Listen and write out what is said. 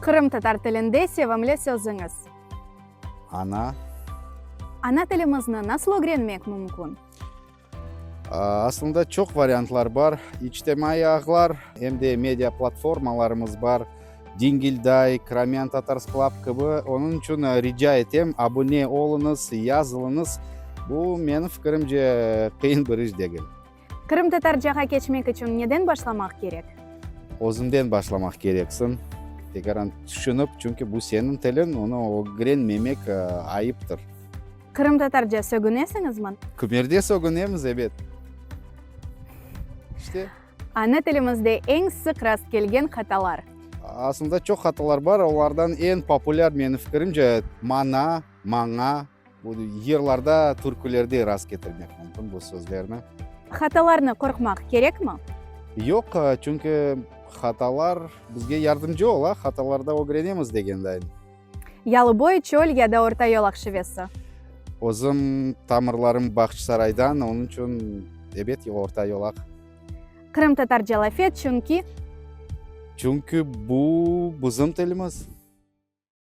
Qırımtatar tilinde sevimli sözüñiz? Ana. Ana tilimizni nasıl ögrenmek mümkün? Aslında çoq variantlar bar. İçtimaiy ağlar, em de media platformalarımız bar, Dingilday, Crimean Tatars Club kibi. Onıñ içün rica etem, abune oluñız, yazılıñız. Bu, menim fikirimce, qıyın bir iş degil. Qırımtatarcağa keçmek içün neden başlamaq kerek? Özüñden başlamaq kereksiñ. Tekaran tüşünip, çünki bu seniñ tiliñ, onı ögrenmemek ayıptır. Qırımtatarca sögünesiñizmi? Kimerde sögünemiz, ebet. İşte. Ana tilimizde eñ sıq rastkelgen hatalar. Aslında çoq hatalar bar, olardan eñ populâr, menim fikirimce, mana, maña, bu yırlarda, türkülerde rast ketirmek mümkün bu sözlerni. Hatalarnı qorqmaq kerekmi? Yoq, çünki hatalar bizge yardımcı ola, hatalarda ögrenemiz degendayin. Yalıboy, çöl ya da Orta Yolaq şivesi? Özüm tamırlarım Bağçasaraydan, onıñ içün, ebet, Orta Yolaq. Qırımtatarca laf et, çünki? Çünki bu bizim tilimiz.